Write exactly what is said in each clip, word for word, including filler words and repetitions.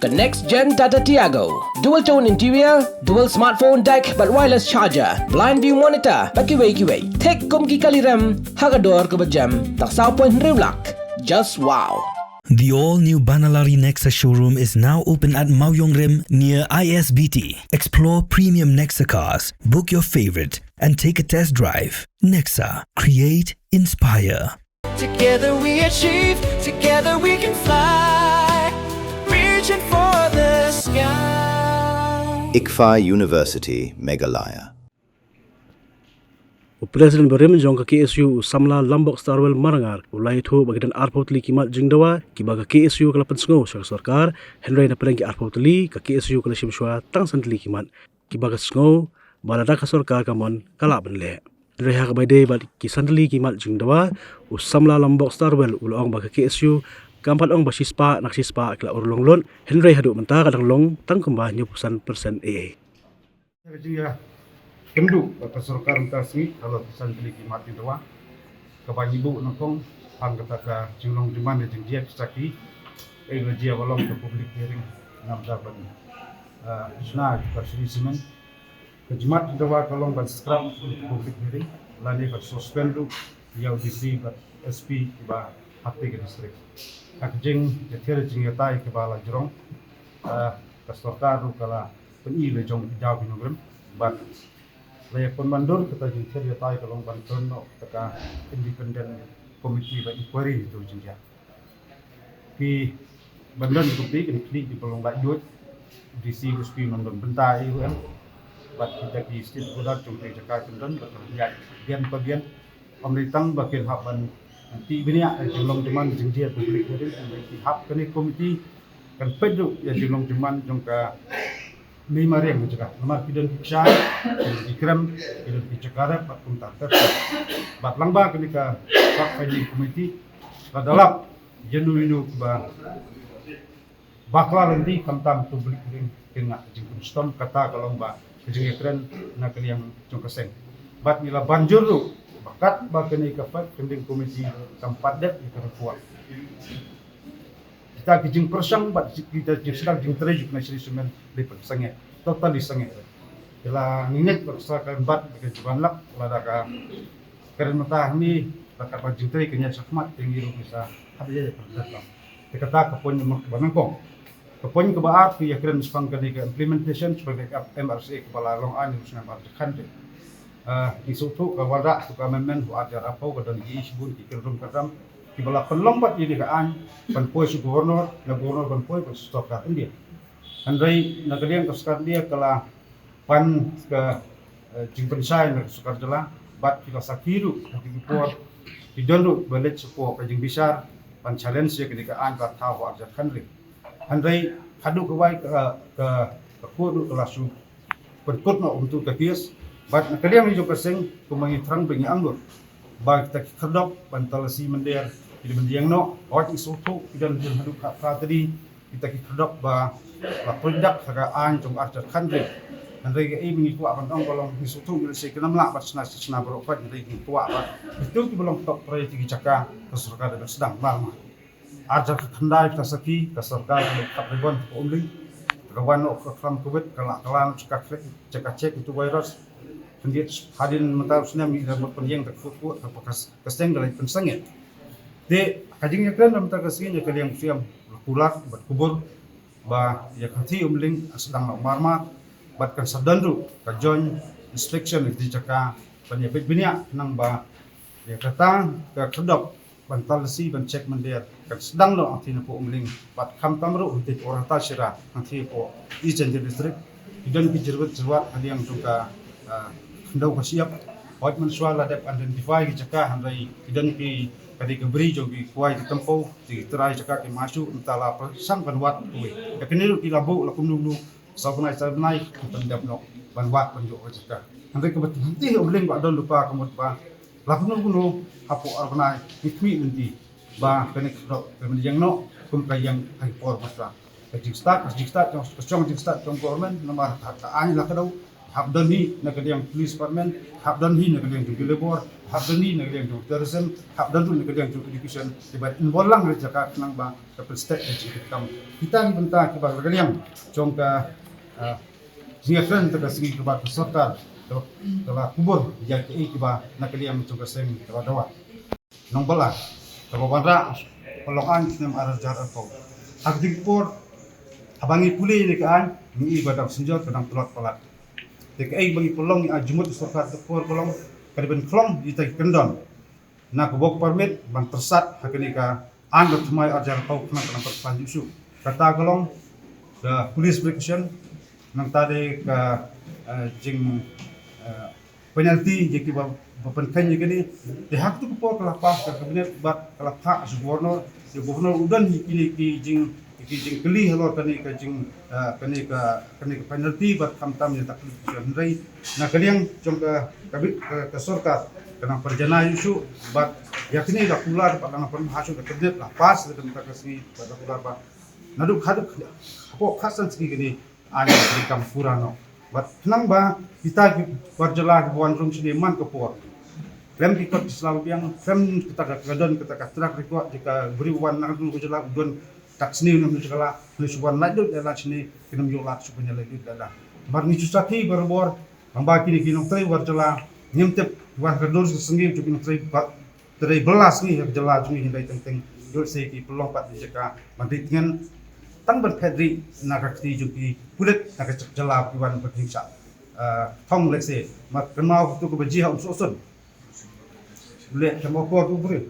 The next gen Tata Tiago. Dual tone interior, dual smartphone deck, bad wireless charger, blind view monitor, bad kiwei kiwei. Thik kum ki kali rem, ha ka dor kaba jem, tang saw point hynriew lak. Just wow. The all-new Banalari Nexa showroom is now open at Mawiong Rim near I S B T. Explore premium Nexa cars, book your favorite, and take a test drive. Nexa, create, inspire. Together we achieve, together we can fly. Reaching for the sky. ICFAI University, Meghalaya. U President barim jong ka K S U, u Samla Lambok Starwell Marangar, u la ïathuh ba ki don arphew tylli ki mat jingdawa kiba ka K S U ka la pynsngew sha ka sorkar, hynrei na pdeng ki arphew tylli, ka K S U ka la shim shuwa tang san tylli ki mat kiba ka sngew ba lada ka sorkar ka mon ka lah ban leh. Hynrei ha kaba ïadei bad ki san tylli ki mat jingdawa, u Samla Lambok Starwell u la ong ba ka K S U kam pat ong ba shispah na ka shispah ki la urlong lut, hynrei haduh mynta ka dang long tang kumba hynñiewphew san percent ei ei. Ka jingïakynduh bad ka sorkar mynta ka sngi halor ki san tylli ki mat jingdawa kaba ngi buh nyngkong, tang kata ka jinglong jingman ka jingjia ki sakhi, eh, ka jia ba long ka public hearing, namar ban, eh, shna ka sri simen. Ka jimat jingdawa ka long ban scrap public hearing lane ban suspend ruh ïa u D C bad S P kiba hap ha ka district. Ha ka jingïathied jingïatai kaba la jrong, eh, ka sorkar ruh ka la pyni la jong ki jaw ki nongrim bad la ïa pynban dur kata jingthied ïatai ka long ban kren noh kata ka independent committee ba inquiry ïa tu jingja. Ki ban don ki committee kin khlieh ki ba long la ïoh D C, S P man don bynta ïa u em bad kita ki stakeholder jong ki jaka kin don bad kin ïa bian pa bian. Ym dei tang ba kin hap ban tih bniah ïa jinglong jingman jingjia public hearing, ym dei, ki hap kane committee kan peit ruh ïa jinglong jingman jong ka mei mariang ka jaka. Namar ki don ki kshaid, ki don ki krem, ki don ki jaka rep bad kumta ter ter. Bad lyngba kane ka fact finding committee la da lap ïa no ïa no ba bakla lynti khamtam tu blik ring kin ngah jingpynshitom, kata ka long ba ka jingïakren na ka liang jong ka seng. Bad ngi la ban jur ruh ba katba kane ka fact finding committee kam pat dep ïa ka report, kita ki jingpyrshang bad kita ki jingsdang jingtrei jong ka sri simen dei pynsangeh, totally sangeh. Te la ngi ngeit ba ka sorkar kan bat ka jingwan lak lada ka kren mynta hangne, la katba jingtrei kan ïaid shakhmat te ngi ruh ngi sa hap ïa pynlong. Te kata ka point ba nyngkong. Ka point kaba ar, ki ïakren shaphang kane ka implementation shaphang ka M R C A kaba la long aiñ ha u snem ar hajar khatkhyndai. Ah, ngi sngewthuh ka wanrah tu ka amendment ha u ar hajar arphew, ka don ki issue shibun, ki kynrum kynram kiba la pynlong bad ïa ka aiñ ban poi sha u Governor, na Governor ban poi bad sha sorkar India. Hynrei na ka liang ka sorkar India ka la pan ka, eh, jingpynshai na ka sorkar jylla bad ki la sakhi ruh ha ki por ki don ruh ba leit shapoh ka jingbishar ban challenge ïa kane ka aiñ ba thaw ha u ar hajar khatkhyndai. Hynrei haduh kawei ka, ka, ka court ruh ka la shu pynkut noh kumtu ka case. Bad na ka liang jong ka seng kumba ngi thrang ba ngi angnud ba kita ki khyrdop ban talasi mynder ki dei ban ïeng noh. Hooid, ngi sngewthuh ki don haduh khatphra tylli kita ki khyrdop ba la pyndak ha ka aiñ jong u ar hajar khatkhyndai. Hynrei kaei ba ngi kwah ban ong ka long, ngi sngewthuh ngi lehse kim lah ban shna shna baroh khoit, hynrei ngi kwah ba kito kiba long top priority ki jaka ka sorkar dei ban sdang marmar. Ar hajar khatkhyndai kita sakhi, ka sorkar ka leit kap ribon ha Umling, ka wan noh ka khlam covid, ka la kylla noh jaka check, jaka check ïa utu u virus. Khyndiat hadien mynta u snem ngi la mut pynïeng da ka court, ka, ka, ka seng ka leit pynsangeh. Te ka jingïakren mynta ka sngi na ka liang u Syiem la kular bad kubur ba ïa ka hangthie Umling kan sdang noh marmar bad kan sa don ruh ka joint inspection ha ki jaka ban ïa peit bniah khnang ba ïa kata ka khyrdop ban talasi ban check mynder kan sdang noh hangthie napoh Umling bad khamtam ruh hangthie hapoh Rangtashira, hangthie hapoh East Jaintia District. Ki don ki jingruwet jingwat ha liang jong ka, ah, khyndew ka shyiap. Hooid, mynshuwa la dep identify ki jaka, hynrei ki don ki, ka dei ka bri jong ki kwai ki tympew, ki trai jaka ki mashu, mynta la pyrshang ban wad kawei. Ïa kine ruh ki la buh la kumno kumno, saw bnai saw bnai ki pyndep noh ban wad ban ïoh ka jaka. Hynrei kaba hangthie Umling ba don lypa ka mut ba la kumno kumno hapoh ar bnai ngi khmih lynti ba kane ka khyrdop kan ïeng noh kum ka ïeng ha ki por mynta. Ka jingstad, ka jingstad jong, ka shong jingstad jong government, namar ka, ka aiñ la kdew, Hap don hi na ka liang police department, hap don hi na ka liang jong ki labour, hap don hi na ka liang jong tourism, hap don hi na ka liang jong education. Te ban involve lang ha jaka khnang ba ka pynstet ka jingkit kam. Kita ki bynta kiba na ka liang jong ka, ah, jingïakren ta ka sngi kaba ka sorkar ka, ka la kubur ïa kiei kiba na ka liang jong ka seng ka la dawa. Nongbah la kaba wanrah ka long aiñ snem ar hajar arphew. Ha kata ka por haba ngi pule ïa ka aiñ ngi i ba dang synjor ka dang tlot palat. Te kaei ba ngi pynlong ïa jingmut sorkar ka por ka long ka dei ban khlong ïa kita ki kyndon na ka work permit ban pyrsad ha kane ka aiñ ba thymmai ar hajar arphew khnang ka nang pat khlaiñ shuh shuh. Kata ka long ka police protection, nangta dei ka, eh, jing, eh, penalty ïa kiba, ba pynkheiñ ïa kane. Te ha katu ka por ka la pass ka cabinet bad ka la phah sha governor. Te governor u don ïa kine ki jing, ki jingkylli halor kane ka jing, eh, kane ka, kane ka penalty bad khamtam ïa ta ka penalty. Hynrei na ka liang jong ka, ka bit, ka, ka sorkar ka nang pynjanai shuh shuh bad ïa kine la kular bad la nang pynbha shuh ka cabinet, la pass ka cabinet ka sngi bad la kular bad naduh haduh hapoh khatsan sngi kane aiñ ka kam pura noh. Bad khnang ba kita ki bar jylla kiba wan rung shane man ka por, khlem ki kot ki sla biang, khlem kata ka, ka don kata ka track record jong ka briew wan na ka jylla u don tak sniew na ka jylla, khlem shu wan lait lut lait shane, khlem ïoh lad shu pynïaleh lut lada. Mar ngi shu sakhi barabor, nang ba kine ki nongtrei bar jylla ngim tip wan ka dur ka sngi jong ki nongtrei ba trei bylla sngi ha ka jylla jong ngi hynrei teng teng ïoh lehse ki pynlong pat ïa ka jaka ban rit tngen tang ban phet ri na ka kti jong ki pulit na ka jylla ba ki wan ban pynshah, ah, thong lehse. Mar kynmaw katu kaba jia ha Umsohsun. Leh kynmaw ko tu briew.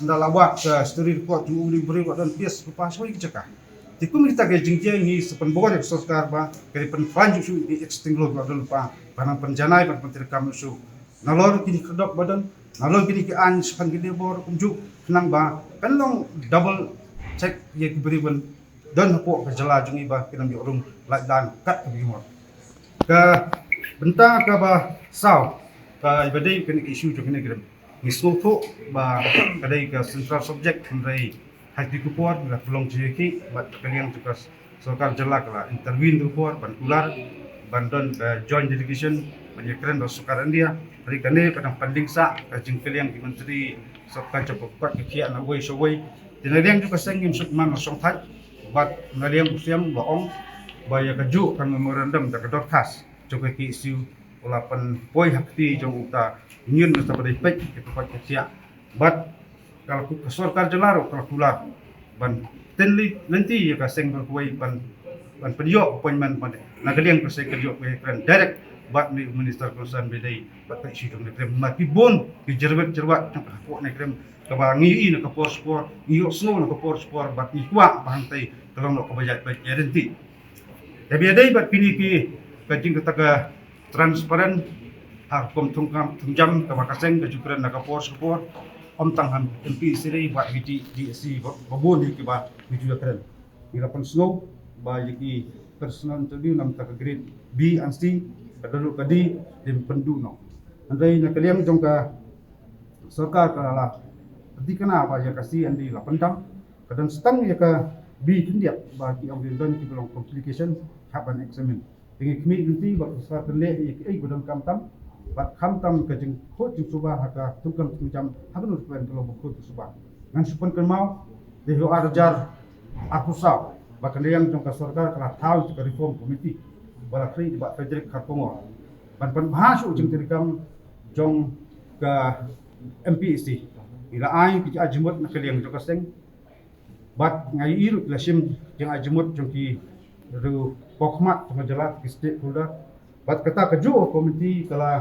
Ynda la wad ka story report jong u briew ba don case lypa shawei ka jaka. Te kum kita ki jingjia ngi sa pynbor ïa ka sorkar ba ka dei pynplan shuh shuh ïa ki existing law ba don lypa ba nang pynjanai ban pyntreikam shuh. Nalor kine ki khyrdop ba don, nalor kine ki aiñ shaphang ki labour kumjuh khnang ba kan long double check ïa ki briew ban don hapoh ka jylla jong ngi ba kin ym ïoh rung lait dan kat kaba ki mut. Ka bynta kaba saw kaba dei kane ka issue jong kane ka rim. Ngi sngewthuh ba ka dei ka central subject hynrei ha kine ki por ngi la pynlong jingïakhih bad ka liang jong ka sorkar jylla ka la intervene ha kine ki por ban kular ban don ka joint delegation ban ïakren bad sorkar India. Hynrei kane ka dang pending sah ka jingkylliang ki myntri sorkar jong ka kot ka khiah na uwei sha uwei. Te na liang jong ka seng ngim shym man la shongthait bad na liang u Siem la ong ba ïa kajuh ka memorandum da ka dorkhas jong ka KSU u la pynpoi ha kti jong uta u Union Minister ba dei peit ïa ka kot ka khiah. Bad ka la ku-, ka sorkar jylla ruh ka la kular ban tynli lynti ïa ka seng ba kawei ban, ban pynïoh appointment ban na ka liang ka seng ka ïoh ka kren direct bad u minister concern ba dei bad ka issue jong ne kren. Ma ki bun ki jyrwet jyrwat jong ka hapoh ne kren kaba ngi ïohi na ka por sha por, ngi ïohsngew na ka por sha por bad ngi kwah ba hangtei ka long noh kaba ïaid beit ïaid ryntih. Te ba ïadei bad kine ki ka jing kata ka transparent ha ka rukom thungkam thungjam kaba ka seng ka ju kren na ka por sha ka por, ym tang ha MPEC bad ki DSC ba, ba bun hi kiba ngi ju ïakren. Ngi la pynsngew ba ïa ki personal interview na ka grade B and C ka dei ruh ka D dei pynduh noh. Hynrei na ka liang jong ka sorkar ka la, la thikna ba ïa ka C and D la pyndam, ka dang stang ïa ka B khyndiat ba ki ong don kiba long complication hap ban examine. Te ngi khmih lynti ba ka sorkar kan leh ïa kiei ba donkam tam bad khamtam ka jingkhuid jingsuba ha ka thungkam thungjam ha kano ka kren ka long ba khuid ka suba. Ngan shu pynkynmaw, te ha u ar hajar arphew saw ba ka liang jong ka sorkar ka la thaw ïa ka reform committee ba la khring da u Bah Frederick Kharkongor ban pynbha shuh jingtreikam jong ka MPEC. Ngi la ai ki jingai jingmut na ka liang jong ka seng bad nga ïohi ruh ki la shim jingai jingmut jong ki ruh, paw khmat jong ka jylla, ki stakeholder. Bad kata kajuh ka committee ka la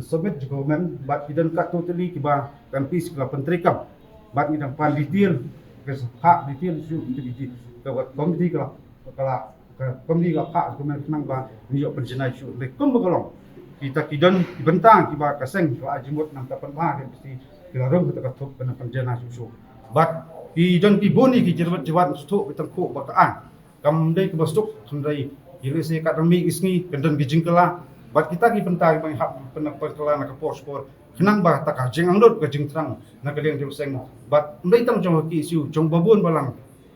submit jong ka government bad ki don katto tylli kiba ka MPEC ka la pyntreikam. Bad ngi dang pan detail, ka sa phah detail shuh ïa ki, ka committee ka la, ka la, ka committee ka la phah jong ka government khnang ba ngi ïoh pynjanai shuh. Hynrei kumba ka long, kita ki don ki bynta kiba ka seng ka la ai jingmut na ka pynbha ka MPEC, ki la rung kata ka thup ban pynjanai shuh shuh. Bad ki don ki bun ki jyrwat jyrwat shuh ki tyngkhuh ba ka aiñ kam dei kaba suk, hynrei ïa lehse ka dang mih ki sngi kan don ki jingkylla. Bad kita ki bynta kiba ngi hap pynkylla na ka por sha ka por khnang ba kata ka jingangnud ka jingthrang na ka liang jong ka seng bad ym dei tang jong ka KSU, jong ba bun balang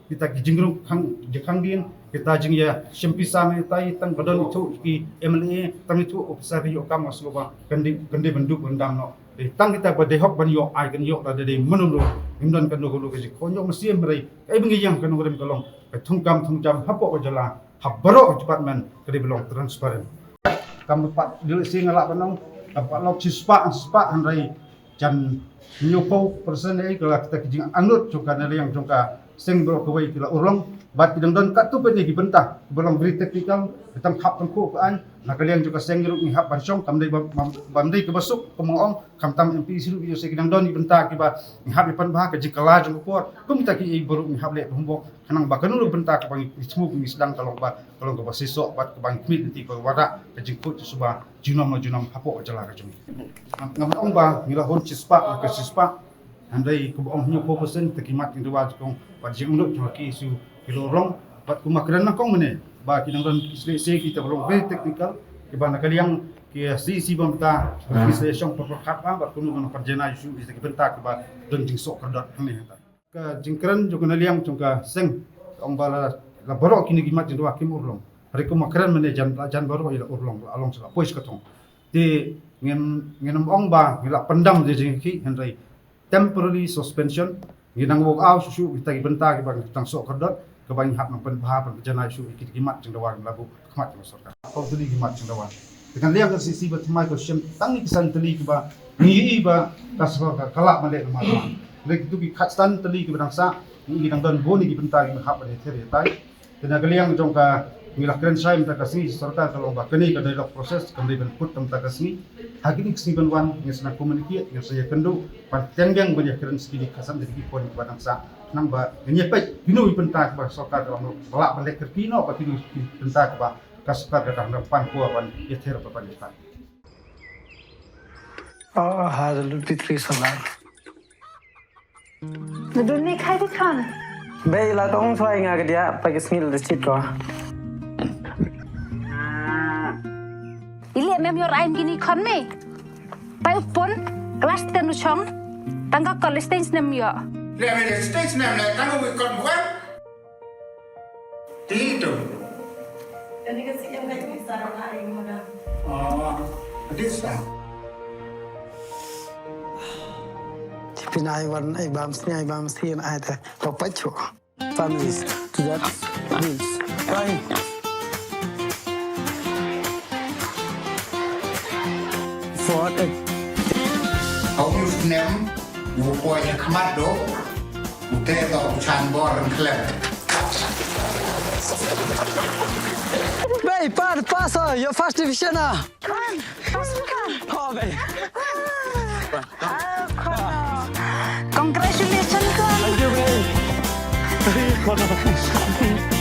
Kita ki jingrung khang, jingkhang dien, kita jingïashim pisa ne tai, tang ba don ithuh ki M L A, tang ithuh officer ïoh kam nga sngewbha, kan dei, kan dei ban dup ban dam noh. Dei tang kita ba dei hok ban ïoh, ai kan ïoh, lada dei mynno ruh, ngim don kano kano ka jingkhynñiuh mynsiem, hynrei kaei ba ngi ïeng ha ka nongrim ka long ka thungkam thungjam hapoh ka jylla, ha baroh ka department ka dei ba long transparent. Kam pat dei lehse nga lah ban ong, kam pat long shispah, shispah, hynrei jan hynñiewphew percent ei ka la kita ki jingangnud jong ka naliang jong ka seng baroh kawei ki la urlong. Bad ki dang don katto katne ki bynta ba long very technical, ki tang hap tang khuh ka aiñ. Na ka liang jong ka seng ruh ngi hap ban shong, kam dei ba, ba, bym dei kaba suk, kum nga ong, khamtam M P C ruh, ïoh se ki dang don ki bynta kiba ngi hap ïa pynbha, ka jingkylla jong ka por. Kum kita kiei baroh ngi hap leh homework, khnang ba kano ka bynta kaba ngi thmu ngi sdang ka long ba, ka long kaba shisha bad kaba ngi khmih lynti ba wanrah ka jingkhuid jingsuba junom la junom hapoh ka jylla ka jong ngi. Ngam, ngam ong ba ngi la hun shispah, ka shispah. Hynrei kumba ong hynñiewphew percent te ki mat jingdawa jong, bad jingangnud jong ki issue ki la urlong. Bad kumba kren nyngkong mynne ba ki dang don ki slieh se kita ba long very technical, kiba na ka liang ki C E C ba mynta ki slieh shong pyrkhat ba, bad kumno kumno pynjanai issue ïa ki bynta kiba don jingsoh kordor hangne hangtai. Ka jingkren jong ka naliang jong ka seng, ong ba la, la baroh kine ki mat jingdawa kim urlong. Hynrei kumba kren mynne jan, jan baroh i la urlong, la long sha, la poi sha ka thong. Te ngin, ngin ym ong ba ngi la pyndam ïa ka jingïakhih, hynrei temporary suspension, ngi dang walk out shuh shuh kita ki bynta kiba ngi tang soh kordor, kaba ngi hap nang pynbha, pynjanai shuh ïa kita ki mat jingdawa kiba la buh khmat jong ka sorkar. Hynriew tylli ki mat jingdawa. Te ka liang ka C E C ba thymmai ka shem tang ïa ki san tylli kiba ngi ïohi ba ka sorkar ka lah ban leh namar namar. Hynrei kito ki khatsan tylli kiba dang sah, ngi ïohi dang don bun ïa ki bynta kiba hap ban ïather ïatai. Te na ka liang jong ka, ngi la kren shai mynta ka sngi, sorkar ka la ong ba kane ka dialogue process kam dei ban kut tang mynta ka sngi. Ha kine ki sngi ban wan ngin sa nang communicate, ngin sa ïakynduh, ban teng biang ban ïakren sha kine ki khatsan tylli ki point kiba dang sah. Khnang ba ngin ïa peit kino ki bynta kiba sorkar ka la ong ba lah ban leh kyrkieh noh, bad kino ki bynta kiba ka sorkar ka dang pan khua ban ïather bad ban ïatai. Oh, ha, the Lutfi three solar. Nadun ne khai di khan. Bei la tong soi nga ka dia pa ki sngil da chit ko. Ile mem yor ain gini khon me. Pai upon class ten u chong. Tang ka college stage nem yo. Le me stage nem le tang u kon buan. Ti tu. Kani ka C M ka tu sara na ai mo na. Oh, this time. Tipin ai wan ai bam sni ai bam sni ai ta. Papacho. Families to that bills. Fine. For a Hau yu snem, u poi ha khmat do, u te do u chan bor rang klem. Bei, pa, pa, so, your first division, ah. Come, come, come. Oh, bei. Oh, come on. Congratulations, come. Thank you, bei. Hey, come on.